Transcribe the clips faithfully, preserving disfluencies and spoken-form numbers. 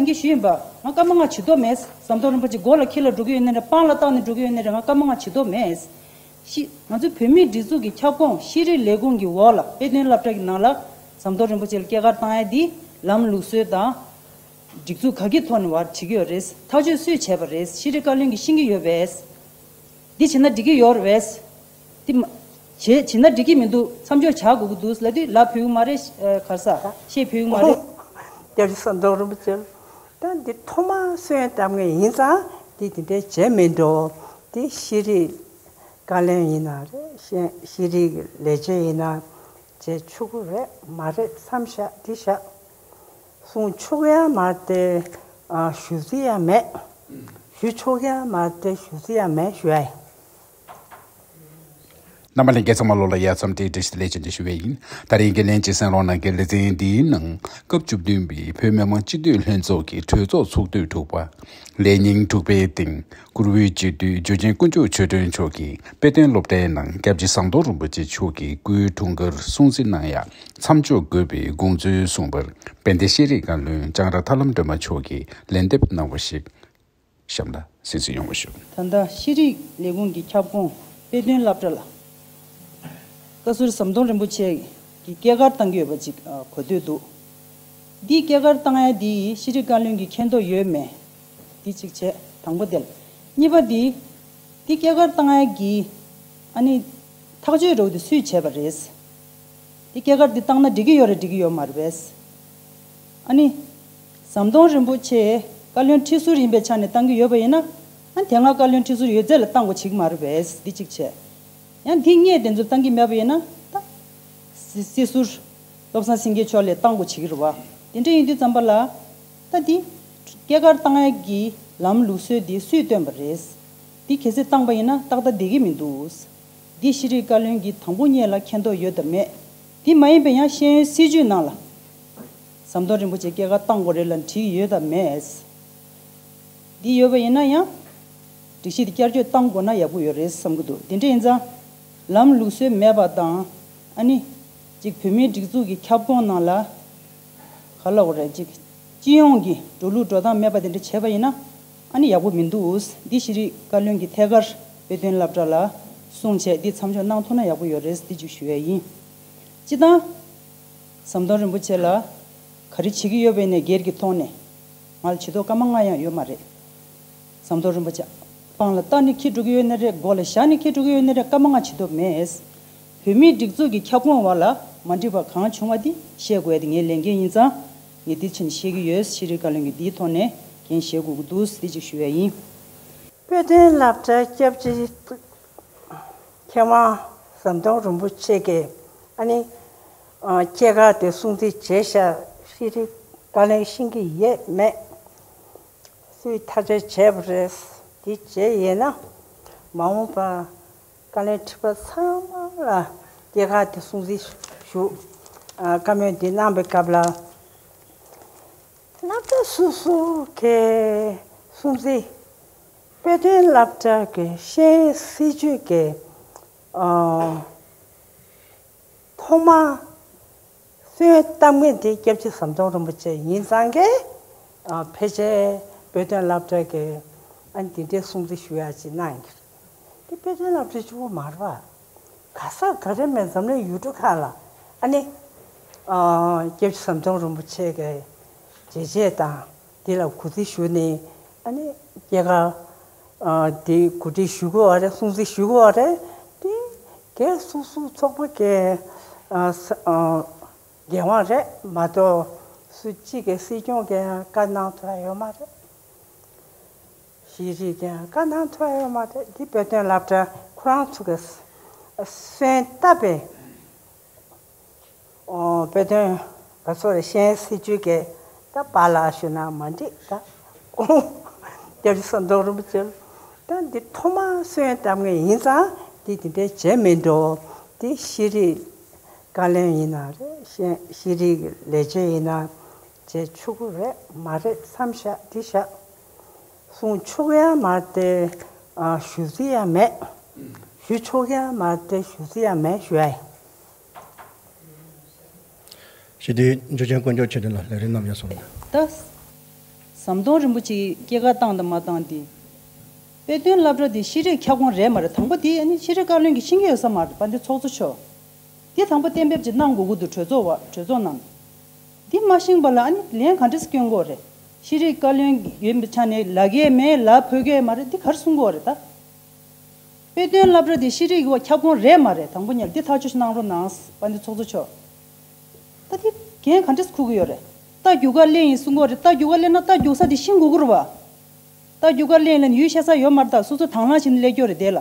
གི་ཞུས་ཡིན་པ། ང་སྐར་མ་ལྔ་བྱེད་དོ་མེད། ཟམ་གདོང་རིན་པོ་ཆེ་མགོ་ལ་ཁྱི་ལ་འགྲོ་གི་ཡོད་ནི་རེད། སྤང་ལ་བཏགས་ནས་འགྲོ་གི་ཡོད་ནི་རེད། ང་སྐར་མ་ལྔ་བྱེད་དོ་མེད། ཤི་ང་ཚོའི་བོད་མིའི་སྒྲིག་འཛུགས་ཀྱི་ཁྱབ་ཁོངས་ཤེས་རིག་ལས་ཁུངས་ཀྱི་འོག་ལ་དཔེ་སྟོན་སློབ་གྲྭ་གི་ནང་ལ་ཟམ་གདོང་རིན་པོ་ཆེ་ལ་སྐྱེས་སྐར་བཏང་ཡ་འདི་ལམ་ལུགས་སྲོལ་དང་། སྒྲིག་འཛུགས་ག་གི་ཐོག་ནས་བར་བྲིས་ཀྱི་ཡོད་རེད། ཐག་གཅོད་སུས་བྱས་པ་རེད། ཤེས་རིག་བཀའ་བློན་གྱིས་ཤེས་ཀྱི་ཡོད་པས། འདི་བྱས་ན་འགྲིག་གི་ཡོད་རེད་པས། འདི་མ་བྱེད་བྱེད་ན་འགྲིག་གི་མི་འདུག་མཚམས་འཇོག་བྱ་དགོས་ཀྱི་འདུག་ལབ་དུས་ལབ་ཕོད་ཀྱི་མ་རེད། ཨ། ག་རེ་ཟ་བཤད་ཕོད་ཀྱི་མ་རེད། སྐྱབས་རྗེ་ཟམ་གདོང་རིན་པོ་ཆེ་ད་འདི་ཐོག་མར་སོན་བཏབ་མཁན་ཡིན་ཙང་འདི་དེ་འདྲའི་བྱས་མི་འགྲོ། འདི་ཤེས་རིག་བཀའ་བློན་ཡིན་ན་རེད། ཤེས་ཤེས་རིག་ལས་བྱེད་ཡིན་ན་བྱེད་ཆོག་གི་རེད་མ་རེད་མཚམས་བཞག་འདི་བཞག་གསུང་ཆོག་ཡ་མ་རེད་དེ། ཨ། ཞུ་རྩིས་ཡ་མེད། ཞུ་ཆོག་ཡ་མ་རེད་དེ་ཞུ་རྩིས་ཡ་མེད་ཞུ་ཡ་ཡིན། རྣམ་པ་ལྷན་རྒྱས་ཚང་མ་ལོ་ལ་ཡ་འཚམས་འདྲི་བཀྲ་ཤིས་བདེ་ལེགས་བྱོན་ཞུ་བ་ཡིན། ད་རིང་གི་ལན་གཅིག་གསན་རོགས་གནང་། གལ་ཏེ་འདིའི་ནང་སྐབས་བཅུ་བདུན་པའི་བོད་མི་མང་སྤྱི་འཐུས་ལྷན་ཚོགས་ཀྱི་གྲོས་ཚོགས་ཚོགས་དུས་དྲུག་པ་ལས་ཉིན་དྲུག་པའི་སྟེང་བཀུར་འོས་སྤྱི་འཐུས་འཇུ་ཆེན་དཀོན་མཆོག་ཆོས་སྒྲོན་མཆོག་གིས་དཔེ་སྟོན་སློབ་གྲྭའི་ནང་སྐྱབས་རྗེ་ཟམ་གདོང་རིན་པོ་ཆེ་མཆོག་གི་སྐུའི་འཁྲུངས་སྐར་སྲུང་བརྩི་གནང་ཡ་མཚམས་འཇོག་དགོས་པའི་དགོངས་ཚུལ་གསུངས་པར་དཔལ་ལྡན་ཤེས་རིག་བཀའ་བློན་ལྕང་ར་ཐར་ལམ་སྒྲོལ་མ་མཆོག་གིས་ལན་འདེབས་གནང་བ་ཞིག་གཤམ་ལ་གསན་གཟིགས་ཡོང་བ་ཞུ། ད་ལྟ་ཤེས་རིག་ལས་ཁུངས་ཀྱི་ཁྱབ་ཁོངས་དཔེ་སྟོན་སློབ་གྲྭ་ལ་བཀའ་ཟུར་ཟམ་གདོང་རིན་པོ་ཆེ་གི་སྐྱེས་སྐར་བཏང་གི་ཡོད་པ་ཅིག་ཨ། གོ་ཐོས་འདུག་འདིའི་སྐྱེས་སྐར་བཏང་ཡ་འདི་ཤེས་རིག་བཀའ་བློན་གྱིས་མཁྱེན་རྟོགས་ཡོད་མེད། འདི་གཅིག་བྱས། དང་པོ་དེ་ལ། གཉིས་པ་འདི། འདི་སྐྱེས་སྐར་བཏང་ཡ་གི་ཨ་ནི་ཐག་གཅོད་འདྲ་བོ་དེ་སུས་བྱས་པ་རེད། འདི་སྐྱེས་སྐར་འདི་བཏང་ན་འགྲིག་གི་ཡོད་རེད་འགྲིག་གི་ཡོད་མ་རེད་པས། ཨ་ནི། ཟམ་གདོང་རིན་པོ་ཆེ་བཀའ་བློན་ཁྲི་ཟུར་ཡིན་པའི་ཆ་ནས་བཏང་གི་ཡོད་པ་ཡིན་ན། ཨ་ནི་དེ་སྔ་བཀའ་བློན་ཁྲི་ཟུར་ཡོད་ཚད་ལ་བཏང་དགོས་བྱེད་ཀྱི་མ་རེད་པས་འདི་གཅིག་བྱས། ཡང་འདི་སྔས་དེ་ཚོ་བཏང་གི་མེད་པ་ཡིན་ན་ད། སྲིད་སྲིད་ཟུར། བློ་བཟང་སེང་གེ་མཆོག་ལ་བཏང་དགོས་བྱེད་ཀྱི་རེད་བ། དེ་འདྲ་ཡིན་དུས་ཙམ་པ་ལ། ད་འདི། སྐྱེས་སྐར་བཏང་ཡ་གི་ལམ་ལུགས་སྲོལ་འདི་སུས་བཏོན་པ་རེད། འདི་གལ་སྲིད་བཏང་པ་ཡིན་ན་ཏག་ཏག་བསྡད་ཀྱི་མི་འདུག་འདི་ཤེས་རིག་བཀའ་བློན་གྱིས་དང་པོ་ཉིད་ལ་མཁྱེན་རྟོགས་ཡོད་དམ་མེད། འདི་མ་ཡིན་པའི་ཡང་ཤེས་ཡོན་སྲིད་བྱུས་ནང་ལ། ཟམ་གདོང་རིན་པོ་ཆེ་སྐྱེས་སྐར་བཏང་དགོས་རེད་ལབ་བྲིས་ཡོད་དམ་མེད། འདི་ཡོད་པ་ཡིན་ན་ཡང་། སྒྲིག་གཞི་འདི་བསྐྱར་བཅོས་བཏང་དགོས་ན་ཡག་པོ་ཡོད་རེད་བསམ་གྱི་འདུག་དེ་འདྲ་ཡིན་ཙང་། ལམ་ལུགས་སྲོལ་མེད་པ་དང་། ཨ་ནི། གཅིག་བོད་མིའི་སྒྲིག་འཛུགས་ཀྱི་ཁྱབ་ཁོངས་ནང་ལ། ག་ལབ་དགོས་རེད་གཅིག་སྤྱི་ཡོངས་ཀྱི་འགྲོ་ལུགས་འགྲོ་སྟངས་མེད་པ་དེ་འདྲ་བྱས་པ་ཡིན་ན། ཨ་ནི་ཡག་པོ་མི་འདུག་འདི་ཤེས་རིག་བཀའ་བློན་གྱིས་ཐད་ཀར་དཔེ་སྟོན་སློབ་གྲྭ་ལ་གསུངས་བྱས་འདི་མཚམས་འཇོག་གནང་ཐུབ་ན་ཡག་པོ་ཡོད་རེད་འདི་གཅིག་ཞུ་ཡས་ཡིན། སྤྱི་བཏང་། ཟམ་གདོང་རིན་པོ་ཆེ་ལ་ག་རེ་བྱེད་ཀྱི་ཡོད་པ་ཡིན་ནའི་སྒེར་གྱི་ཐོག་ནས་ང་ལ་བྱེད་ཐོག་སྐར་མ་ལྔ་ཡང་ཡོད་མ་རེད། ཟམ་གདོང་རིན་པོ་ཆེ་སྤང་ལ་བཏགས་ནས་འཁྱེར་འགྲོ་གི་ཡོད་ནའི་རེད། མགོ་ལ་བཞག་ནས་འཁྱེར་འགྲོ་གི་ཡོད་ནའི་རེད། སྐར་མ་ལྔ་བྱེད་ཐོག་མེད། བོད་མིའི་སྒྲིག་འཛུགས་ཀྱི་ཁྱབ་ཁོངས་བར་ལ་མ་འགྲིག་པ་གང་བྱུང་བ་འདི་བཤད་དགོས་ཡ་དེ་ངའི་ལས་འགན་ཡིན་ཙང་ངས་འདི་ཕྱིན་བཤད་ཀྱི་ཡོད། ཤེས་རིག་བཀའ་བློན་གྱིས་འདིའི་ཐོག་ནས་འགན་བཞེས་དགོས་ཀྱི་འདུག་འདི་གཅིག་ཞུ་ཡ་ཡིན། དཔེ་སྟོན་སློབ་གྲྭའི་སྐྱབས་རྗེ་མཁས་དབང་ཟམ་གདོང་རིན་པོ་ཆེ་གིས་ཨ་ནི་ཨ་སྐྱེས་སྐར་དེ་སྲུང་བརྩི་བྱས་ཤག་ཤེས་རིག་བཀའ་བློན་ཤེས་ཀྱི་ཡོད་མེད། སུས་ཐག་གཅོད་བྱས་པ་རེད། དེ་བྱས་ཡིན་ན་མ་འོངས་པ་བཀའ་བློན་ཁྲི་པ་ཚང་མ་ལ་སྐྱེས་སྐར་དེ་སྲུང་བརྩི་ཞུ། ཨ་བཀའ་མོལ་འདི་གནང་པའི་སྐབས་ལ་སློབ་གྲྭ་སོ་སོ་གི་སྲུང་བརྩི། དཔེ་སྟོན་སློབ་གྲྭ་གི་ཤེས་ཡོན་སྲིད་བྱུས་ཀྱི་ཨ། ཐོག་མར་སོན་བཏབ་མཁན་དེ་སྐྱབས་རྗེ་ཟམ་གདོང་རིན་པོ་ཆེ་ཡིན་ཙང་གི། ཨ་ཕལ་ཆེར་དཔེ་སྟོན་སློབ་གྲྭ་གི་ཨ་འདི་འདྲའི་སྲུང་བརྩི་ཞུ་ཡག་ཅིག་གནང་གི་རེད། འདི་དཔེ་སྟོན་སློབ་གྲྭ་གཅིག་པོ་མ་རེད་པ། ག་ས་ག་རེ་མེད་འཛམ་གླིང་ཡུལ་གྲུ་ཁག་ལ་ཨ་ནི། ཨ་སྐྱབས་རྗེ་ཟམ་གདོང་རིན་པོ་ཆེ་གི་མཇལ་ཆས་དང་འདི་ལ་གུས་བརྩི་ཞུ་ནས་ཨ་ནི་སྐྱེས་སྐར། ཨ་དེ་གོ་སྒྲིག་ཞུ་དགོས་པ་རེད། སྲུང་བརྩི་ཞུ་དགོས་པ་རེད། དེ་གལ་སོ་སོའི་ཚོགས་པ་གི་ཨ་ས་ཨ་འགན་དབང་རེད་མ་གཏོགས་སུ་གཅིག་གི་སྲིད་སྐྱོང་གིས་བཀའ་གནང་ཐུབ་ཡ་ཡོད་མ་རེད། ཤེས་རིག་གིས་བཀའ་གནང་ཐུབ་ཡ་ཡོད་མ་རེད། འདི་དཔེ་སྟོན་སློབ་གྲྭ་ཁོ་རང་ཚོ་གི་སོན་བཏབ་པའི། ཨོ་དཔེ་སྟོན་ག་ཚོད་རེད། ཤེས་ཡོན་སྲིད་བྱུས་ཀྱི་ད་པཱ་ལགས་ཞུ་ན་མ་འགྲིག་ད་ཁོང་སྐྱབས་རྗེ་ཟམ་གདོང་རིན་པོ་ཆེ་ད་འདི་ཐོག་མར་སོན་བཏབ་མཁན་ཡིན་ཙང་འདི་དེ་འདྲའི་བྱས་མི་འགྲོ། འདི་ཤེས་རིག་བཀའ་བློན་ཡིན་ན་རེད། ཤེས་ཤེས་རིག་ལས་བྱེད་ཡིན་ན་བྱེད་ཆོག་གི་རེད་མ་རེད་མཚམས་བཞག་འདི་བཞག་གསུང་ཆོག་ཡ་མ་རེད་དེ། ཨ་ཞུ་རྩིས་ཡ་མེད། ཞུ་ཆོག་ཡ་མ་རེད་དེ་ཞུ་རྩིས་ཡ་མེད་ཞུ་ཡ་ཡིན། ཞི་བདེའི་འཇུ་ཆེན་དཀོན་མཆོག་ཆོས་སྒྲོན་ལགས་ལས་རིམ་རྣམས་ཡང་སོང་། ད། ཟམ་གདོང་རིན་པོ་ཆེ་སྐྱེས་སྐར་བཏང་དང་མ་བཏང་དེ། དཔེ་སྟོན་སློབ་གྲྭ་དེ་ཤེས་རིག་ཁྱབ་ཁོངས་རེད་མ་རེད། དང་པོ་དེ་ཨ་ནི་ཤེས་རིག་བཀའ་བློན་གྱིས་ཤེས་ཀྱི་ཡོད་ས་མ་རེད། དཔལ་ལྡན་ཚོགས་གཙོ་མཆོག་དེ་དང་པོ་གཏན་འབེབས་ཅིག་གནང་དགོས་ཀྱི་འདུག་གྲོས་ཚོགས་བ་གྲོས་ཚོགས་ནང་། འདི་མ་ཤེས་པ་ལ་ཨ་ནི་ལན་ག་འདྲས་སྐྱོན་དགོས་རེད། ཤེས་རིག་བཀའ་བློན་ཡིན་པའི་ཆ་ནས་ལབ་ཀྱི་མེད་ལབ་ཕོད་ཀྱི་མ་རེད། འདི་ག་རེ་གསུང་དགོས་རེད་ད། དཔེ་སྟོན་སློབ་གྲྭ་འདི་ཤེས་རིག་གི་ཁྱབ་ཁོངས་རེད་མ་རེད། དང་པོ་ཉིད་འདི་ཐག་གཅོད་ཞིག་གནང་རོགས་གནང་། དཔལ་ལྡན་ཚོགས་གཙོ་མཆོག་ད་འདི་འགན་ག་འདྲས་འཁུར་གྱི་ཡོད་རེད། རྟ་རྒྱུག་ཁ་ལེན་ཡིན་གསུང་གི་ཡོད་རེད། རྟ་རྒྱུག་ཁ་ལེན་ན་རྟ་རྒྱུག་ས་འདི་ཤེས་དགོས་ཀྱི་རེད་བ། རྟ་རྒྱུག་ཁ་ལེན་ལ་ཡུལ་ཤེས་ས་ཡོད་མ་རེད། ད་སོ་སོ་དང་བླངས་བྱས་ནས་སླེབས་ཀྱི་ཡོད་རེད་དེ་ལ།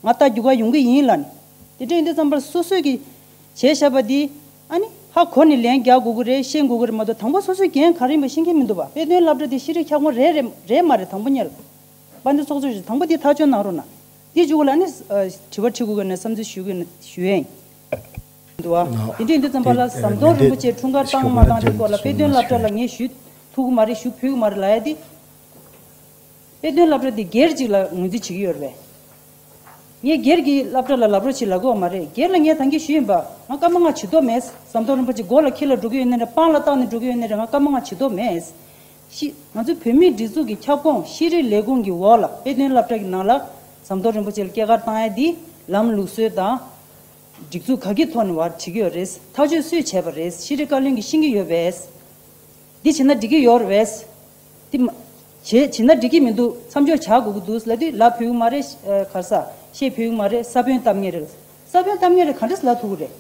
ང་རྟ་རྒྱུག་ག་ཡོང་གི་ཡིན་ལབ་ནས། དེ་འདྲ་ཡིན་དུས་ཙམ་པར་སོ་སོས་ཀྱི་བྱས་བཞག་པ་འདི་ཨ་ནི་ཧ་གོ་ནས་ལན་རྒྱག་དགོས་ཀྱི་རེད། ཤེས་དགོས་ཀྱི་རེད་མ་གཏོགས་དང་པོ་སོ་སོའི་འགན་ག་རེ་ཡིན་པ་ཤེས་ཀྱི་མི་འདུག་བ། དཔེ་སྟོན་སློབ་གྲྭ་འདི་ཤེས་རིག་ཁྱབ་ཁོངས་རེད་རེད་རེད་མ་རེད། དང་པོ་ཉིད་ལ་དཔལ་ལྡན་ཚོགས་གཙོ་མཆོག་དང་པོ་འདི་ཐག་གཅོད་གནང་རོགས་གནང་། འདི་གཅིག་པུ་ལ་ཨ་ནི་ཨ་དྲི་བ་དྲི་དགོས་ཀྱི་ན་བསམ་ཚུལ་ཞུ་དགོས་ན་ཞུ་ཡ་ཡིན། འདུག་བ། དེ་འདྲ་ཡིན་དུས་ཙམ་པ་ལ་ཟམ་གདོང་རིན་པོ་ཆེ་འཁྲུངས་སྐར་བཏང་མ་བཏང་དེ་སྐོར་ལ་དཔེ་སྟོན་སློབ་གྲྭ་ལ་ངས་ཞུ་ཐུབ་ཀྱི་མ་རེད། ཞུ་ཕོད་ཀྱི་མ་རེད་ལབ་ཡ་དེ། དཔེ་སྟོན་སློབ་གྲྭ་འདི་སྒེར་གཅིག་ལ་ངོས་འཛིན་བྱེད་ཀྱི་ཡོད་རེད་པས། ངས་སྒེར་གྱི་སློབ་གྲྭ་ལ་ལབ་རོགས་བྱེད་ལབ་ཀྱི་ཡོད་མ་རེད། སྒེར་ལ་ངས་ད་གིན་ཞུས་ཡིན་པ། ང་སྐར་མ་ལྔ་བྱེད་དོ་མེད། ཟམ་གདོང་རིན་པོ་ཆེ་མགོ་ལ་འཁྱེར་ལ་འགྲོ་གི་ཡོད་ནའི་རེད། པང་ལ་བཏགས་ནས་འགྲོ་གི་ཡོད་ནའི་རེད། ང་སྐར་མ་ལྔ་བྱེད་དོ་མེད། ཤི། ང་ཚོའི་བོད་མིའི་སྒྲིག་འཛུགས་ཀྱི་ཁྱབ་ཁོངས་ཤེས་རིག་ལས་ཁུངས་ཀྱི་འོག་ལ་དཔེ་སྟོན་སློབ་གྲྭ་གི་ནང་ལ་ཟམ་གདོང་རིན་པོ་ཆེ་ལ་སྐྱེས་སྐར་བཏང་ཡ་འདི་ལམ་ལུགས་སྲོལ་དང་། སྒྲིག་འཛུགས་ག་གི་ཐོག་ནས་བར་བྲིས་ཀྱི་ཡོད་རེད། ཐག་གཅོད་སུས་བྱས་པ་རེད། ཤེས་རིག་བཀའ་བློན་གྱིས་ཤེས་ཀྱི་ཡོད་པས། འདི་བྱས་ན་འགྲིག་གི་ཡོད་རེད་པས། འདི་མ། བྱེད་བྱེད་ན་འགྲིག་གི་མི་འདུག་མཚམས་འཇོག་བྱ་དགོས་ཀྱི་འདུག་ལབ་དུས་ལབ་ཕོད་ཀྱི་མ་རེད། ཨ་ག་རེ་ཟ། བཤད་ཕོད་ཀྱི་མ་རེད། ས་བོན་གཏམ་ངན་རེད། ས་བོན་གཏམ་ངན་རེད། ག་འདྲས་ལབ་ཐུབ་ཀྱི་རེད།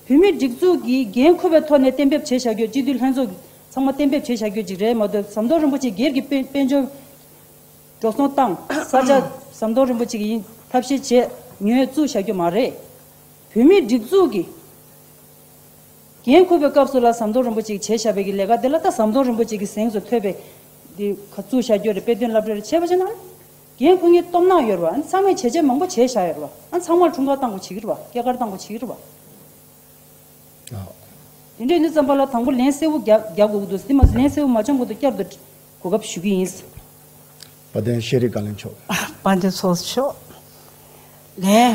བོད་མིའི་སྒྲིག་འཛུགས་ཀྱི་འགན་འཁུར་བའི་ཐོག་ནས་གཏན་འབེབས་བྱས་བཞག་རྒྱུ། སྤྱི་འཐུས་ལྷན་ཚོགས་ཚང་མ་གཏན་འབེབས་བྱས་བཞག་རྒྱུ་ཅིག་རེད་མ་གཏོགས། ཟམ་གདོང་རིན་པོ་ཆེ་སྒེར་གྱི་དཔལ་དཔལ་འབྱོར་འགྲོ་སོང་བཏང་། ས་ཆ་ཟམ་གདོང་རིན་པོ་ཆེ་གི་ཡིན། ཐབས་ཤེས་བྱས་ཉོས་བཙུགས་བཞག་རྒྱུ་མ་རེད། བོད་མིའི་སྒྲིག་འཛུགས་ཀྱི་འགན་འཁུར་བའི་སྐབས་སུ་ལ་ཟམ་གདོང་རིན་པོ་ཆེས་བྱས་བཞག་པའི་གི་ལས་ཀ་དེ་ལ། ད་ཟམ་གདོང་རིན་པོ་ཆེ་གི་གཟེངས་སུ་ཐོབ་པའི་འདི་ག་བཙུགས་བཞག་རྒྱུ་རེད། དཔེ་སྟོན་སློབ་གྲྭ་རེད། བྱས་པ་བྱས་ན་འགན་འཁུར་མཁན་སྟོབས་ནག་ཡོད་རེད་བ། ཨ་ནི་ཚང་མས་བྱས་རྗེས་མང་པོ་བྱས་བཞག་ཡོད་རེད་བ། ཨ་ནི་ཚང་མར་འཁྲུངས་སྐར་བཏང་དགོས་བྱེད་ཀྱི་རེད་བ། སྐྱེས་སྐར་བཏང་དགོས་བྱེད་ཀྱི་རེད་བ། དེ་འདྲ་ཡིན་དུས་ཙམ་པ་ལ་དང་པོ་ལན་གསལ་བོ་རྒྱག་རྒྱག་དགོས་ཀྱི་འདུག་དེ་མ་ལན་གསལ་བོ་མ་བྱུང་གོང་དུ་བསྐྱར་དུ་གོ་སྐབས་ཞུ་གི་ཡིན། དཔལ་ལྡན་ཤེས་རིག་བཀའ་བློན་མཆོག་དཔལ་ལྡན་ཚོགས་གཙོ་མཆོག་ལན།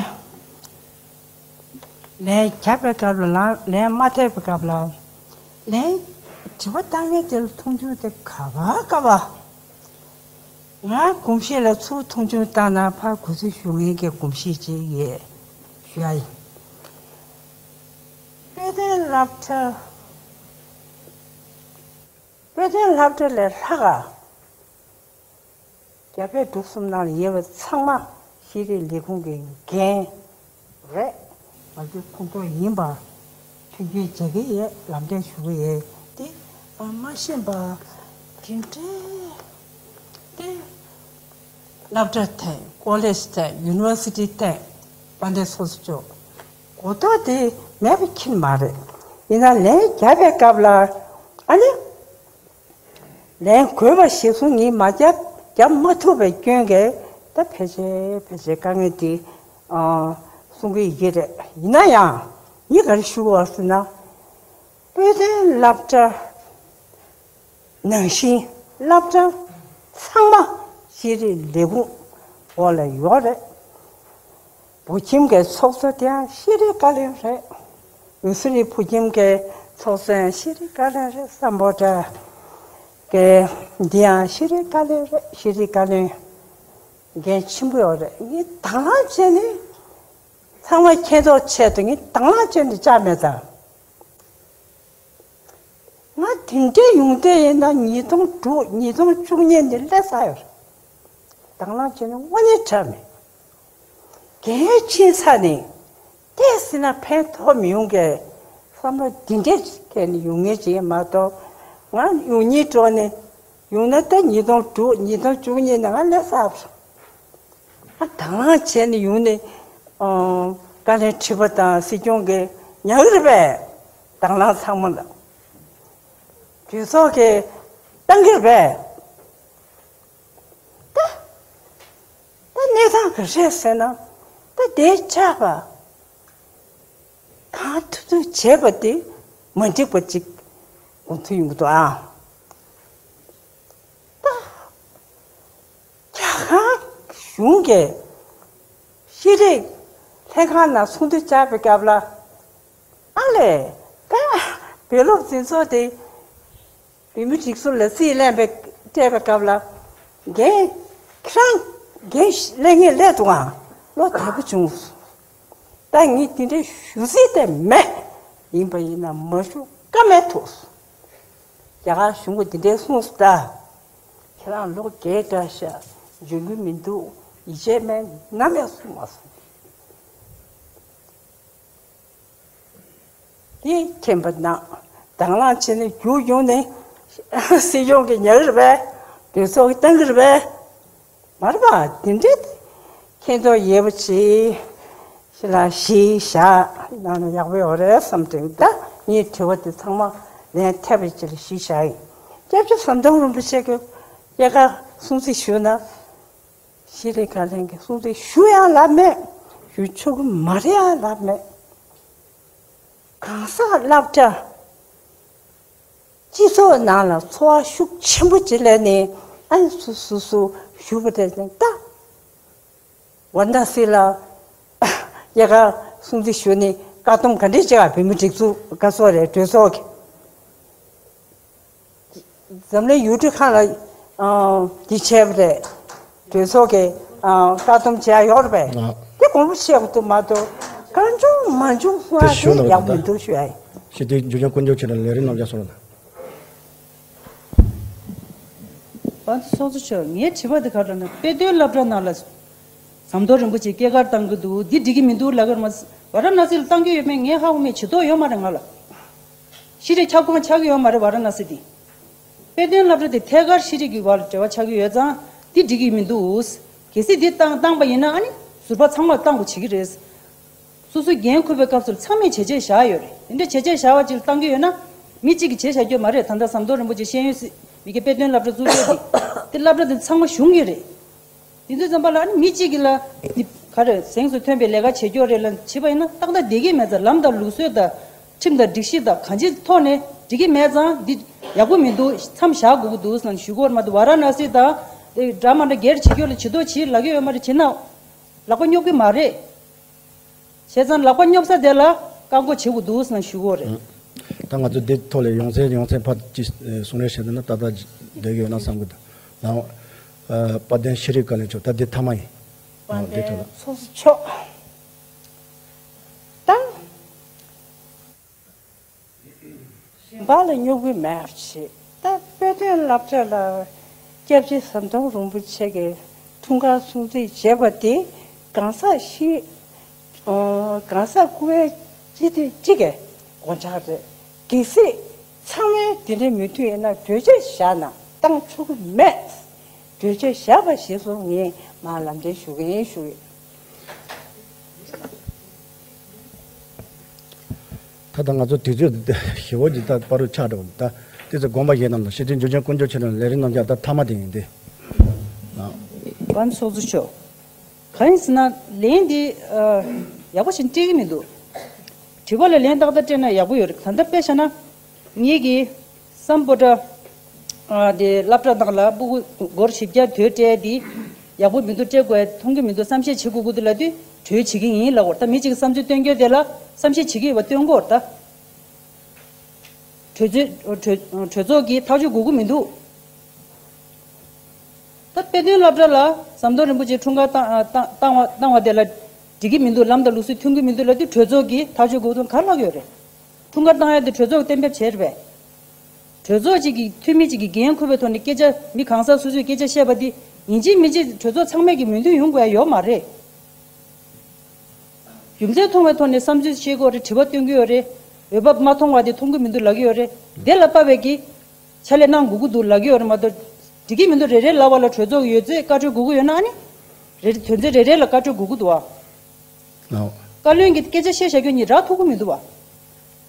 ལན་བརྒྱབ་པའི་སྐབས་ལ་ལན་མ་ཐེབས་པའི་སྐབས་ལ། ལན་དྲི་བ་བཏང་མཁན་དེ་ལ་མཐོང་ཆུང་དེ་ག་བ་ག་བ། ང་གོམས་གཤིས་ལ་ཚུར་མཐོང་ཆུང་བཏང་ན་ཕར་གུས་བརྩི་ཞུ་མཁན་གྱི་གོམས་གཤིས་ཅིག་ཡོད་ཞུ་ཡ་ཡིན། དཔེ་སྟོན་སློབ་གྲྭ། དཔེ་སྟོན་སློབ་གྲྭ་ལས་ལྷག་ག་རྒྱ་བལ་འབྲུག་གསུམ་ནང་ལ་ཡོད་པ་ཚང་མ་ཤེས་རིག་ལས་ཁུངས་ཀྱི་འགན་རེད། ང་ཚོའི་ཁོངས་གཏོགས་ཡིན་པ་མཐུན་རྐྱེན་བྱེད་ཀྱི་ཡོད། ལམ་སྟོན་ཞུ་གི་ཡོད་དེ། ཨ་མ་ཤེས་པ་དེ་འདྲའི་དེ་སློབ་གྲྭ་ཐད། ཀོ་ལེཇ་ཐད། ཡུ་ནི་ཝར་སི་ཊི་ཐད། དཔལ་ལྡན་ཚོགས་གཙོ་མཆོག་གོ་རྟོགས་དེ་མེད་པ་ཁྱོན་མ་རེད། ཡིན་ན་ལན་བརྒྱབ་པའི་སྐབས་ལ་ཨ་ནི། ལན་དགོས་པ་གཞིར་བཟུང་ངས་མ་བརྒྱབ། བརྒྱབ་མ་ཐུབ་པའི་སྐྱོན་གྱིས་ད་ཕལ་ཆེར་ཕལ་ཆེར་དཀའ་ངལ་དེ་ཨ་གསུང་གི་ཡོད་ཀྱི་རེད། ཡིན་ན་ཡང་ངས་ག་རེ་ཞུ་དགོས་ཟེར་ན། དཔེ་སྟོན་སློབ་གྲྭ་ནང་བཞིན་སློབ་གྲྭ་ཚང་མ་ཤེས་རིག་ལས་ཁུངས་འོག་ལ་ཡོད་རེད། བོད་ཁྱིམ་གྱི་ཚོགས་གཙོ་དེའང་ཤེས་རིག་བཀའ་བློན་རེད། འོད་ཟེར་བུ་ཁྱིམ་གྱི་ཚོགས་གཙོ་ཡང་ཤེས་རིག་བཀའ་བློན་རེད། སམ་བྷོ་ཊ་གི་འདི་ཡང་ཤེས་རིག་བཀའ་བློན་རེད། ཤེས་རིག་བཀའ་བློན་འགན་ཆེན་པོ་ཡོད་རེད། ངས་དང་བླངས་བྱས་ནས་ཚང་མ་མཁྱེན་རྟོགས་ཆེད་དུ་ངས་དང་བླངས་བྱས་ནས་བཅར་མེད་ད། ང་དེ་འདྲའི་ཡོང་དུས་ཡིན་ན་ཉིས་སྟོང་དྲུག་ཉིས་སྟོང་བཅུ་གཉིས་ནས་སླེབས་ཚར་ཡོད་རེད། དང་བླངས་བྱས་ནས་དངོས་གནས་དྲག་མེད། འགན་ཆེ་ས་ནས་ཏོག་ཙམ་ན་ཕན་ཐོགས་མི་ཡོང་གི་བསམ་བློ་འདི་འདྲས་ཐད་ནས་ཡོང་ངེས་ཅིག་མ་གཏོགས། ང་ཡོང་སྙིང་བྲོ་ནས་ཡོང་ན་ད་ཉིས་སྟོང་དྲུག་ཉིས་སྟོང་བཅུ་གཉིས་ནས་ང་སླེབས་ཚར་བ། ང་དང་བླངས་བྱས་ནས་ཡོང་ནས་ཨང་། བཀའ་བློན་ཁྲི་པ་དང་སྲིད་སྐྱོང་གིས་ཉར་གི་རེད་པས། དང་བླངས་ཚང་མ་ལ་གྲོས་ཚོགས་ཀྱིས་བཏང་གི་རེད་པས། ད་ད་གནས་སྟངས་ག་རེ་རེད་ཟེར་ན། ད་དེའི་ཆགས་པ་གང་ཐུབ་ཐུབ་བྱས་པ་དེ་མ་འགྲིག་པ་ཅིག་གོ་ཐུབ་ཡོང་གི་འདུག་ཨ། ད་རྒྱ་གར་གཞུང་གིས་ཤེས་རིག་ལྷན་ཁང་ནང་ཚོགས་འདུ་བཅར་བའི་སྐབས་ལ། ཨ་ལས། ད་བོད་སློབ་འཛིན་ཚོགས་དེ་བོད་མི་སྒྲིག་འཛུགས་ལ་རྩིས་ལེན་པའི་ སྤྲད་པའི་སྐབས་ལ། རྒན། ཁྱེད་རང་རྒན་སླེབས་ངེས་སླེབས་འདུག་ཨང་། བློ་བདེ་པོ་བྱུང་། ད་ངས་དེ་འདྲའི་ཞུ་སྲིད་དེ་མེད། ཡིན་པ་ཡིན་ན་མ་ཞུ་ཀ་མེད་ཐུག། རྒྱ་གར་གཞུང་གིས་དེ་འདྲའི་གསུངས་སོང་ད། ཁྱེད་རང་ལོ་རྒས་དྲགས་ཤག། འཇོན་གྱི་མི་འདུག། ཡིད་ཆེས་མེད། ནམ་ཡང་གསུང་མ་སོང་། དེ་མཁྱེན་པ་གནང་། དང་བླངས་བྱས་ནས་རྒྱུགས་ཡོང་ནས་སྲིད་སྐྱོང་གི་ཉར་གི་རེད་པས། གྲོས་ཚོགས་ཀྱི་བཏང་གི་རེད་པས། མ་རེད་པ། དེ་འདྲའི་མཁྱེན་རྟོགས་ཡོད་པ་ཅིག་ཤི་ལ་གཞི་བཞག་གནང་ན་ཡག་པོ་ཡོད་རེད་བསམ་དྲན། ད་ངའི་དྲི་བ་དེ་ཚང་མ་ལན་ཐེབས་པའི་ཆེད་ལ་གཞི་བཞག་ཡིན། སྐྱབས་རྗེ་ཟམ་གདོང་རིན་པོ་ཆེ་གི་སྐྱེས་སྐར་སྲུང་བརྩི་ཞུས་ན། ཤེས་རིག་བཀའ་བློན་གྱི་གསུང་ཚིག་ཞུ་ཡང་ལབ་མེད། ཞུ་ཆོག་གི་མ་རེད་ཡང་ལབ་མེད། གང་ཟག་སློབ་གྲྭ་སྤྱི་ཚོགས་ནང་ལ་འཚོ་བ་ཤུགས་ཆེན་པོ་ཅིག་ལས་ནས་ཨ་ནི་སུ་སུ་སུ་ཞུ་བ་རེད་ད། ཝཱ་ར་ཎ་སི་ལ་སྐྱེས་སྐར་སྲུང་བརྩི་ཞུ་ནས་བཀག་སྡོམ་ག་འདྲས་བྱས་པ། བོད་མི་སྒྲིག་འཛུགས་ག་ཚོད་རེད། གྲོས་ཚོགས་ཀྱི། འཛམ་གླིང་ཡུལ་གྲུ་ཁག་ལ་ཨ་འདི་བྱས་པ་རེད། གྲོས་ཚོགས་ཀྱིས་ཨ་བཀག་སྡོམ་བྱས་ཡོད་རེད་པས། ཨ། དེ་དགོངས་པ་བཞེས་དགོས་འདུག་མ་གཏོགས་གང་བྱུང་མང་བྱུང་ཧུ་ཨ་དེ་ཞུ་དེ་ན་ཡག་པོ་མི་འདུག་ཞུ་ཡ་ཡིན། ཞི་བདེའི་འབྱུང་ལྗོངས་ཀུན་འབྱུང་ཆེ་ལ་ལས་རིམ་རྣམ་གཞག་སོང་ལ། བན་ཚོགས་གཙོ་མཆོག། ངའི་དྲི་བ་འདི་ག་རེ་ལབ་ན། དཔེ་སྟོན་སློབ་གྲྭ་ནང་ལ་ཟམ་གདོང་རིན་པོ་ཆེ་སྐྱེས་སྐར་བཏང་གི་འདུག། འདི་འགྲིག་གི་མི་འདུག་ལབ་ཀྱི་རེད་མ། ཝཱ་ར་ཎ་སི་ལ་བཏང་གི་ཡོད་མེད་ངས་ཧ་གོ་མེད། ཇུས་གཏོགས་ཡོད་མ་རེད་ང་ལ། ཤེས་རིག་ཁྱབ་ཁོངས་ཆགས་ཀྱི་ཡོད་མ་རེད་ཝཱ་ར་ཎ་སི་འདི། དཔེ་སྟོན་སློབ་གྲྭ་དེ་ཐད་ཀར་ཤེས་རིག་གི་བར་འབྲེལ་བ་ཆགས་ཀྱི་ཡོད་ཙང་འདི་འགྲིག་གི་མི་འདུག། གལ་སྲིད་འདི་བཏང་བཏང་པ་ཡིན་ན་ཨ་ནི་ཟུར་པ་ཚང་མར་བཏང་དགོས་བྱེད་ཀྱི་རེད། སོ་སོའི་འགན་འཁུར་བའི་སྐབས་སུ་ཚང་མས་བྱས་རྗེས་བཞག་ཡོད་རེད། དེ་འདྲ་བྱས་རྗེས་བཞག་པ་ཅིག་བཏང་གི་ཡོད་ན། མི་གཅིག་གིས་བྱས་བཞག་རྒྱུ་མ་རེད། ད་ལྟ་ཟམ་གདོང་རིན་པོ་ཆེ་ཤེས་ཡོན་སྲིད་མི་གི་དཔེ་སྟོན་སློབ་གྲྭ་བཙུགས་རྒྱུ་དེ། དེ་སློབ་གྲྭ་དེ་ཚང་མ་གཞུང་གི་རེད། དེ་ཚོའི་ཙམ་པ་ལ་ཨ་ནི་མི་གཅིག་གིས་ལ་འདི་ག་རེ་གཟེངས་སུ་ཐོན་པའི་ལས་ཀ་བྱེད་རྒྱུ་རེད་ལ་བྱས་པ་ཡིན་ན་ཏག་ཏག་བསྡད་ཀྱི་མེད་ཙང་། ལམ་དང་ལུགས་སྲོལ་དང་ཁྲིམས་དང་སྒྲིག་གཞི་དང་གང་ཅིའི་ཐོག་ནས་འགྲིག་གི་མེད་ཙང་འདི་ཡག་པོ་མི་འདུག། མཚམས་བཞག་དགོས་ཀྱི་འདུག་ཟེར་ནས་ཞུ་གི་ཡོད་རེད་མ་གཏོགས། ཝཱ་ར་ཎ་སི་དང་འདྲ་མ་འདྲ་སྒེར་བྱེད་རྒྱུ་ལ་ཇུས་གཏོགས་བྱེད་ལབ་ཀྱི་ཡོད་མ་རེད། བྱས་ན་ལག་པ་སྙོབ་ཀྱི་མ་རེད། བྱས་ཙང་ལག་པ་སྙོབ་ས་དེ་ལ་བཀག་འགོག་བྱེད་དགོས་འདུག་ཟེར་ནས་ཞུ་གི་ཡོད་རེད། ད་ང་ཚོ་འདི་ཐོག་ལ་ཡོང་ཚན་ཡོང་ཚན་ཕར་ཅིག་གསུང་རེ་བྱས་ན་ཏག་ཏག་བསྡད་ཀྱི་ཡོད་ན་བསམ་གི་འདུག། ནང་དཔལ་ལྡན་ཤེས་རིག་བཀའ་བློན་མཆོག། ད་འདི་མཐའ་མ་ཡིན། དཔལ་ལྡན་འདི་ཐོག་ལ་ཚོགས་གཙོ་མཆོག། ད། བ་ལ་སྙོབ་ཀྱི་མེད་པ་བྱེད། ད་དཔེ་སྟོན་སློབ་གྲྭ་ལ་སྐྱབས་རྗེ་ཟམ་གདོང་རིན་པོ་ཆེ་གི་འཁྲུངས་སྐར་སྲུང་བརྩི་བྱས་པ་དེ་གང་ཟག་ཤི་ཨོ་གང་ཟག་སྐུ་བའི་སྤྱི་འཐུས་གཅིག་གི་དགོངས་འཆར་རེད། གལ་སྲིད་ཚང་མས་དེ་འདྲའི་མོས་མཐུན་ཡིན་ན་གྲོས་ཆོད་བཞག་ན་བཏང་ཆོག་གི་མེད། གྲོས་ཆོད་བཞག་པ་ཞིག་སོང་ངས་མར་ལམ་སྟོན་ཞུ་གི་ཡིན་ཞུ་ཡིན། ད་ལྟ་ང་ཚོ་དུས་ཚོད་ཞེ་པོ་ཅིག་ད་བར་དུ་ཆགས་འགྲོ་བ་ད་དེ་ཚོ་དགོངས་པ་བཞེས་གནང་དང་། ཤེས་ལྡན་འབྱུང་ལྗོངས་ཀུན་འབྱུང་ཆེ་ལ་ལས་རིམ་རྣམ་གཞག་ད་མཐའ་མ་དེ་ཡིན་ཏེ། ཨ། བན་ཚོགས་གཙོ་མཆོག། གང་ཡིན་ཟེར་ན་ལན་འདི་ཨ་ཡག་པོ་ཞིག་སྤྲད་ཀྱི་མི་འདུག། དྲི་བ་ལ་ལན་ཏག་ཏག་སྤྲད་ན་ཡག་པོ་ཡོད་རེད། ད་ལྟ་དཔེ་བཞག་ན་ངེད་ཀྱིས་སམ་བྷོ་ཊ་ཨ་དེ་སློབ་གྲྭ་ནང་ལ་སྤུ་གུ་སྒོར་བཞི་བརྒྱ་དོས་སྤྲད་དེ་ཡག་པོ་མི་འདུག། སྤྲད་དགོས་མཐོང་གི་མི་འདུག། བསམ་ཤེས་བྱེད་དགོས་ཀྱི་འདུག་ལབ་དུས་གྲོས་བྱེད་ཀྱི་ཡིན་ལབ་པ་རེད། ད་མི་གཅིག་གིས་བསམ་ཚུལ་བཏོན་རྒྱུ་དེ་ལ་བསམ་ཤེས་བྱེད་ཀྱི་ཡོད་པ་སྟོན་དགོས་རེད་ད། གྲོས་ཚོགས་གྲོས་གྲོས་ཚོགས་ཀྱིས་ཐག་གཅོད་དགོས་ཀྱི་མི་འདུག། ད་དཔེ་སྟོན་སློབ་གྲྭ་ལ་ཟམ་གདོང་རིན་པོ་ཆེ་འཁྲུངས་སྐར་བཏང་བཏང་བཏང་བ་བཏང་བ་དེ་ལ་འགྲིག་གི་མི་འདུག། ལམ་དང་ལུགས་སྲོལ་མཐུན་གྱི་མི་འདུག་ལབ་དུས་གྲོས་ཚོགས་ཀྱིས་ཐག་གཅོད་དགོས་དོན་ག་རེ་ལབ་ཀྱི་ཡོད་རེད། འཁྲུངས་སྐར་བཏང་ཡ་དེ་གྲོས་ཚོགས་ཀྱིས་གཏན་འབེབས་བྱས་རེད་པས། གྲོས་ཚོགས་གཅིག་གི་འཐུས་མི་གཅིག་གིས་འགན་འཁུར་བའི་ཐོག་ནས་སྐད་ཆ་མི་གང་ཟག་སོ་སོས་སྐད་ཆ་བཤད་པ་འདི་ཡིན་གཅིག་མིན་གཅིག་གྲོས་ཚོགས་ཚང་མས་ཀྱི་མོས་མཐུན་ཡོང་དགོས་ཡ་ཡོད་མ་རེད། རྒྱུ་མཚན་མཐོང་བའི་ཐོག་ནས་བསམ་ཚུལ་བཤད་ཀྱི་ཡོད་རེད། དྲི་བ་བཏོན་གྱི་ཡོད་རེད། འོས་འབབ་མ་མཐོང་བ་དེ་མཐོང་གི་མི་འདུག་ལབ་ཀྱི་ཡོད་རེད། དེ་ལ་དཔག་པའི་གི་ཕྱག་ལས་གནང་དགོས་ཀྱི་འདུག་ལབ་ཀྱི་ཡོད་རེད་མ་གཏོགས། འགྲིག་གི་མི་འདུག་རེ་རེ་ལབ་པ་ལ་གྲོས་ཚོགས་ཀྱི་ཡོད་ཚད་བཀའ་འཁྲོལ་དགོས་ཀྱི་ཡོད་ན་ཨ་ནི། རེ་རེ་དོན་ཚན་རེ་རེ་ལ་བཀའ་འཁྲོལ་དགོས་ཀྱི་འདུག་ཨ། ཨོ། བཀའ་བློན་གྱིས་སྐད་ཆ་བཤད་བཞག་རྒྱུ་གཉིས་རག་ཐུབ་ཀྱི་མི་འདུག་བ།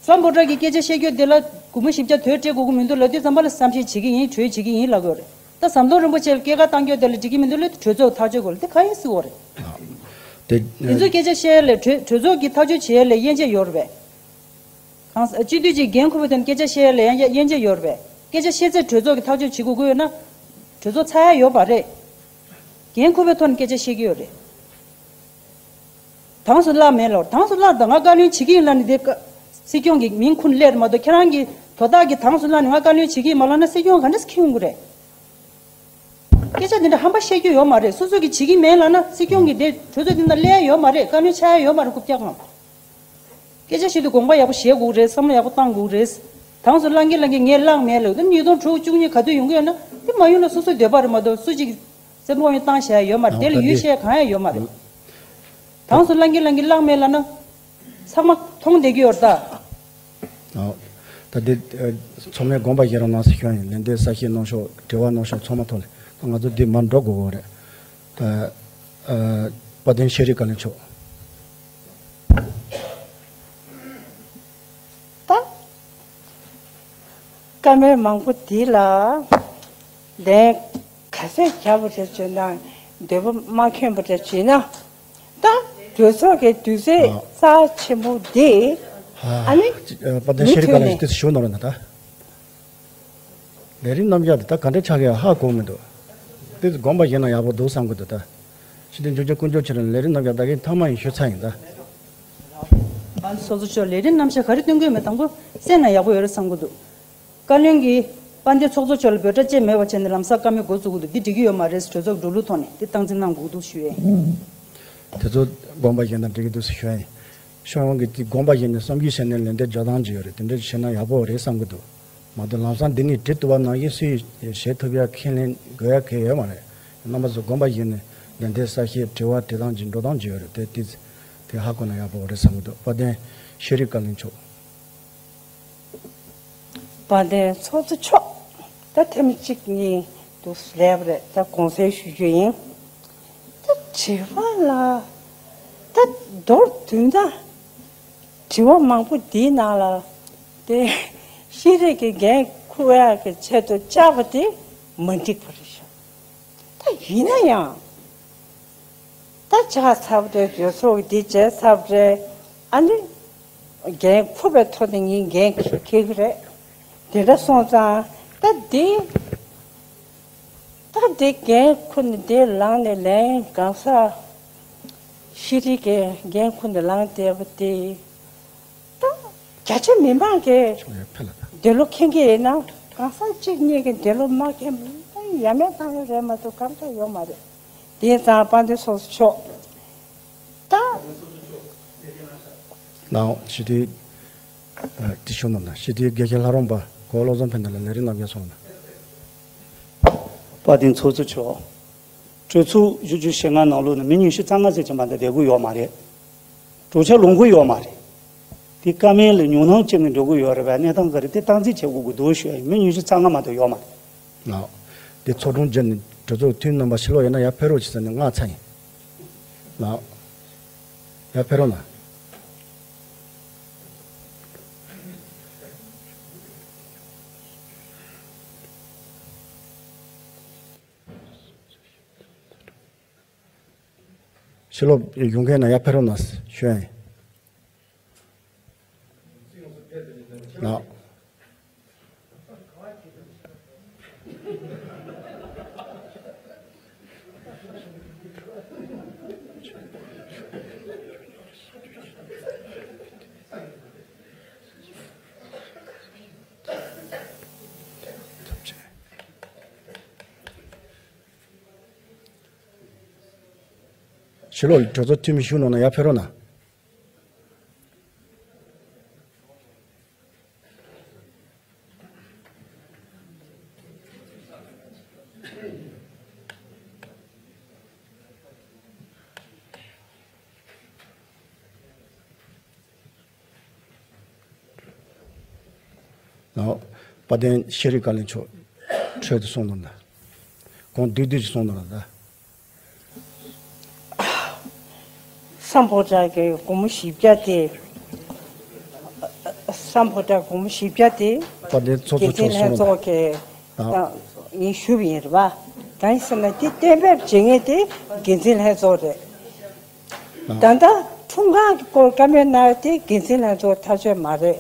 སམ་བྷོ་ཊ་གིས་སྐད་ཆ་བཤད་རྒྱུ་དེ་ལ་སྒོར་མོ་བཞི་བརྒྱ་དོས་སྤྲད་དགོས་ཀྱི་མི་འདུག་ལབ་དུས་ཙམ་པ་ལ་བསམ་ཤེས་བྱེད་ཀྱི་ཡིན། གྲོས་བྱེད་ཀྱི་ཡིན་ལབ་ཀྱི་ཡོད་རེད། ད་ཟམ་གདོང་རིན་པོ་ཆེ་ལ་སྐྱེས་སྐར་བཏང་རྒྱུ་དེ་ལ་འགྲིག་གི་མི་འདུག་ལབ་དུས་གྲོས་ཚོགས་ཐག་གཅོད་དགོས་ལ་དེ་ག་ཡིན་སྲིད་འོ་རེད། དེ་དེ་ཚོ་སྐད་ཆ་བཤད་ཡ་ལ་གྲོས་གྲོས་ཚོགས་ཀྱིས་ཐག་གཅོད་བྱེད་ཡ་ལ་དབྱེ་འབྱེད་ཡོད་རེད་པས། གང་ས་སྤྱི་འཐུས་ཀྱི་འགན་འཁུར་བའི་ཐོག་ནས་སྐད་ཆ་བཤད་ཡ་ལ་ཡང་དབྱེ་འབྱེད་ཡོད་རེད་པས། སྐད་ཆ་བཤད་ཚད་གྲོས་ཚོགས་ཀྱིས་ཐག་གཅོད་བྱེད་དགོས་ཀྱི་ཡོད་ན། གྲོས་ཚོགས་ཚར་ཡ་ཡོད་པ་རེད། འགན་འཁུར་བའི་ཐོག་ནས་སྐད་ཆ་བཤད་ཀྱི་ཡོད་རེད། དྭངས་སུ་བརླག་མེད་ལོ། དྭངས་སུ་བརླག་དང་ང་བཀའ་བློན་བྱེད་ཀྱི་ཡིན་ལབ་ནས་དེ་བཀའ་སྲིད་སྐྱོང་གི་མིང་ཁུངས་སླེབས་མ་གཏོགས། ཁྱེད་རང་གི་དོ་བདག་གིས་དྭངས་སུ་བརླག་ནས་ང་བཀའ་བློན་བྱེད་ཀྱི་ཡིན་མ་ལབ་ན་སྲིད་སྐྱོང་ག་འདྲས་འཁྱེར་ཡོང་གི་རེད། སྐད་ཆ་འདི་འདྲ་ཧམ་པ་བཤད་རྒྱུ་ཡོད་མ་རེད། སོ་སོ་གིས་བྱེད་ཀྱི་མེད་ལབ་ན་སྲིད་སྐྱོང་གིས་དེ་གྲོས་ཚོགས་འདི་ནང་སླེབས་ཡ་ཡོད་མ་རེད། བཀའ་བློན་ཆགས་ཡ་ཡོད་མ་རེད། རྐུབ་བཀྱག་ངང་། སྐད་ཆ་བཤད་དུས་དགོངས་པ་ཡག་པོ་བཞེས་དགོས་རེད། བསམ་བློ་ཡག་པོ་བཏང་དགོས་རེད། དང་སུ་གླེང་གིན་གླེང་གིན་ངས་གླེང་མེད་ལབ་ད་ཉིས་སྟོང་དྲུག་བཅུ་གཉིས་ག་དུས་ཡོང་གི་ཡོད་ན་དེ་མ་ཡོང་ན་སོ་སོའི་འདོད་པ་རེད་མ་གཏོགས་སུ་གཅིག་སེམས་ཁོང་ཡོད་བཏང་བཞག་ཡ་ཡོད་མ་རེད། དེ་ལ་ཡུལ་བཤད་གང་ཡང་ཡོད་མ་རེད། དང་སུ་གླེང་གིན་གླེང་གིན་གླེང་མེད་ལབ་ན། ཚང་མ་མཐོང་བསྡད་ཀྱི་ཡོད་རེད་ད། ཨོ། ད་འདི་ཚང་མས་དགོངས་པ་བཞེས་རོགས་གནང་ཟེར་ཞུ་ཡ་ཡིན། ལན་འདེབས་གསལ་བཤད་གནང་ཕྱོགས་དྲི་བ་གནང་ཕྱོགས་ཚང་མ་ཐོག་ལ་ད་ང་ཚོ་འདི་མར་འགྲོ་དགོས་ཀྱི་རེད། ཨ། ཨ། དཔལ་ལྡན་ཤེས་རིག་བཀའ་བློན་མཆོག་ད། བཀའ་མོལ་མང་པོ་འདི་ལ་ལན་ག་ཚོད་བརྒྱབ་པ་རེད་བྱས་ན་འདོད་པ་མ་ཁེངས་པ་རེད་བྱས་ན། ད་གྲོས་ཚོགས་ཀྱི་དུས་ཚོད་རྩ་ཆེན་པོ་འདི་ཨ་ནི་པ་དེ་མུ་ཤེས་རིག་མཐུད་པ་ལ་ནས་ཞུ་ནོར་ན་ད། ལས་རིམ་རྣམ་གཞག་འདི་ད་ག་འདྲ་ཆགས་ཀྱི་ཧ་གོ་མི་འདུག་དེ་དགོངས་པ་བཞེས་ན་ཡག་པོ་འདུག་བསམ་གི་འདུག་ད་ཕྱི་དྲིལ་འབྱོར་རྒྱུ་དཀོན་མཆོག་ཁྱེད་རང་ལས་རིམ་རྣམ་གཞག་ད་གིན་ཐ་མ་ཡིན་ཞུ་ཚར་ཡིན་ད། ཨ་སོ་སོ་ཕྱོགས་ལས་རིམ་རྣམ་གཞག་ག་རེ་སྟོན་གི་ཡོད་མེད་དང་པོ་གསན་ན་ཡག་པོ་ཡོད་རེད་བསམ་གི་འདུག་བཀའ་བློན་གྱིས་དཔལ་ལྡན་ཚོགས་གཙོ་མཆོག་ལ་འབོད་སྒྲ་བཅས་མེད་པ་བྱས་ནས་ལམ་སང་བཀའ་མོལ་འགོ་བཙུགས་ཀྱི་འདུག་འདི་འགྲིག་གི་ཡོད་མ་རེད། གྲོས་ཚོགས་འགྲོ་ལུགས་ཐོག་ནས་འདི་སྟངས་འཛིན་གནང་དགོས་འདུག་ཞུ་ཡས་ཡིན། དེ་ཚོ་དགོངས་པ་བཞེས་ན་འགྲིག་གི་འདུག་ཟེར་ཞུ་ཡ་ཡིན། ཤོག་ཡོང་གི་དེ་དགོངས་པ་བཞེས་ནས་བསམ་རྒྱུ་བྱས་ནས་ལན་འདེབས་འཇོག་སྟངས་ཅིག་ཡོད་རེད། དེ་འདྲ་བྱས་ན་ཡག་པོ་རེད་བསམ་གི་འདུག་མ་གཏོགས་ལམ་སང་འདི་ནས་བྲིས་ཐུབ་པ་ནང་བཞིན་སུས་བྱེད་ཐུབ་ཡ་ཁས་ལེན་དགོས་ཡ་གལ་ཡོད་མ་རེད། རྣམ་པ་ཚོ་དགོངས་པ་བཞེས་ནས་ལན་འདེབས་གསལ་བཤད་དྲི་བ་དྲི་སྟངས་ཅིག་འགྲོ་སྟངས་ཅིག་ཡོད་རེད། དེ་དེ་དེ་ཧ་གོ་ན་ཡག་པོ་རེད་བསམ་གི་འདུག་དཔལ་ལྡན་ཤེས་རིག་བཀའ་བློན་མཆོག་དཔལ་ལྡན་ཚོགས་གཙོ་མཆོག་ད་ཐེངས་གཅིག་གཉིས་འདུག་ལབ་རེད། ད་དགོངས་སེལ་ཞུ་རྒྱུ་ཡིན། ད་དྲི་བ་ལ་ད་མདོར་བསྡུས་ན་དྲི་བ་མང་པོ་འདིའི་ནང་ལ་དེ་ཤེས་རིག་གི་འགན་འཁུར་ཡག་གི་ཆེད་དུ་བཅར་བ་དེ་མ་འགྲིག་པ་རེད་ཤག་ད་ཡིན་ན་ཡང་། ད་ཆགས་ཚར་བ་རེད། གྲོས་ཚོགས་འདི་བྱས་ཚར་བ་རེད། ཨ་ནི། འགན་འཁུར་བའི་ཐོག་ནས་ངས་འགན་འཁྱེར་གྱི་རེད། དེ་འདྲ་སོང་ཙང་ད་འདི། ད་འདི་འགན་འཁུར་ནས་འདི་ལངས་ནས་ལན་གང་ཟག་ཤེས་རིག་གི་འགན་འཁུར་ནས་ལངས་བསྡད་པ་དེ། ད་རྒྱ་ཆེ་མི་མང་གིས་ཕྱོགས་ཡར་ཕེབས་ལ་ད། འདི་ལོ་མཁྱེན་གྱི་ཡིན་ན་གང་ཟག་གཅིག་གཉིས་ཀྱིས་འདི་ལོ་མ་མཁྱེན་པ་ཡ་མེད་བཏང་ཡོད་རེད་མ་གཏོགས་གང་ཟག་ཡོད་མ་རེད། དེ་ཙང་དཔལ་ལྡན་ཚོགས་གཙོ་མཆོག་ད། ནའོ་ཞི་བདེའི་དེ་ཤོད་ནོར་ན་ཞི་བདེའི་དགེ་བཤེས་ལྷ་རམས་པ་གོ་བློ་བཟང་ཕན་བདེ་ལ་ལས་རིམ་རྣམ་རྒྱལ་སོང་ན། དཔལ་ལྡན་ཚོགས་གཙོ་མཆོག་གྲོས་ཚོགས་བཞི་བཅུ་ཞེ་ལྔ་ནང་ལོགས་ནས་མི་ཉི་ཤུ་རྩ་ལྔ་ཙམ་ཅིག་མ་གཏོགས་བསྡད་ཀྱི་ཡོད་མ་རེད། གྲོས་འཆར་ལོངས་ཀྱི་ཡོད་མ་རེད། དེ་བཀའ་མོལ་ལ་ཉུང་སྣང་བྱས་ནས་འགྲོ་གི་ཡོད་རེད་པས། གནས་སྟངས་ག་རེ་དེ་སྟངས་འཛིན་བྱེད་དགོས་ཀྱི་འདུག་ཞུ་ཡ་ཡིན། མི་ཉི་ཤུ་རྩ་ལྔ་མ་གཏོགས་ཡོད་མ་རེད། ལགས། དེ་ཚོགས་དྲུང་བརྒྱུད་ནས་གྲོས་ཚོགས་འཐུས་མི་རྣམ་པ་ཕྱི་ལོགས་ཡོད་ན་ཡར་ཕེབས་རོགས་བྱེད་ཟེར་ནས་མངགས་ཚར་ཡིན། ལགས། ཡར་ཕེབས་རོགས་གནང་། ཕྱི་ལོགས་ཡོང་མཁན་ན་ཡར་ཕེབས་རོགས་གནང་ཞུ་ཡ་ཡིན། ལགས། ཕྱི་ལོགས་གྲོས་ཚོགས་འཐུས་མི་བཞུགས་གནང་ན་ཡར་ཕེབས་རོགས་གནང་། ལགས། དཔལ་ལྡན་ཤེས་རིག་བཀའ་བློན་མཆོག་འཕྲོས་དུ་གསུང་གནང་དང་། དགོངས་བསྡུས་བསྡུས་ཀྱིས་གསུང་གནང་དང་། སམ་ཕོ་བྲ་གི་སྒོར་མོ་བཞི་བརྒྱ་དེ། སམ་ཕོ་བྲ་སྒོར་མོ་བཞི་བརྒྱ་དེ། དཔལ་ལྡན་ཚོགས་གཙོ་འགན་འཛིན་མཆོག་གསུང་ལྷན་ཚོགས་ཀྱི་དང་། ངས་ཞུས་པ་ཡིན་རེད་པ། གང་ཡིན་ཟེར་ན་དེ་གཏན་འབེབས་བྱེད་མཁན་དེ་འགན་འཛིན་ལྷན་ཚོགས་རེད། ད་ལྟ་འཁྲུངས་སྐར་གྱི་སྐོར་བཀའ་མོལ་གནང་དེ་འགན་འཛིན་ལྷན་ཚོགས་ཐག་གཅོད་མ་རེད།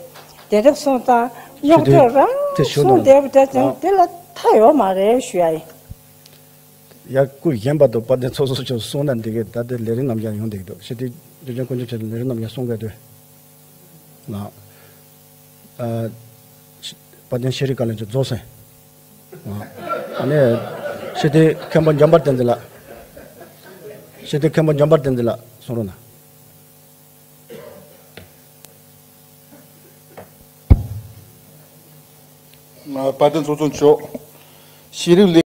དེ་འདྲ་སོང་ཙང་རྙོག་དྲ་རང་གསུངས་བསྡད་པ་འདྲ་ཅང་དེ་ལ་མཐའ་ཡོད་མ་རེད་ཞུ་ཡ་ཡིན། ཡ་སྐུ་གཞན་པ་དང་དཔལ་ལྡན་ཚོགས་གཙོ་མཆོག་གསུངས་ན་འགྲིག་གི། ད་ལྟ་ལས་རིམ་རྣམ་གཞག་ཡོང་བསྡད་ཀྱི་འདུག་ཞི་བདེ་འབྱོར་ལྡན་དཀོན་མཆོག་མཆོག་ལས་རིམ་རྣམ་གཞག་གསུང་གི་འདུག་ལགས། ཨ། དཔལ་ལྡན་ཤེས་རིག་བཀའ་བློན་མཆོག་རྫོགས་སོང་། ཨ་ནི། སྤྱི་འཐུས་མཁན་པོ་འཇམ་དཔལ་བསྟན་འཛིན་ལགས། སྤྱི་འཐུས་མཁན་པོ་འཇམ་དཔལ་བསྟན་འཛིན་ལགས་གསུང་རོགས་གནང་། དཔལ་ལྡན་ཚོགས་གཙོ་མཆོག་ཤེས་རིག་ལས།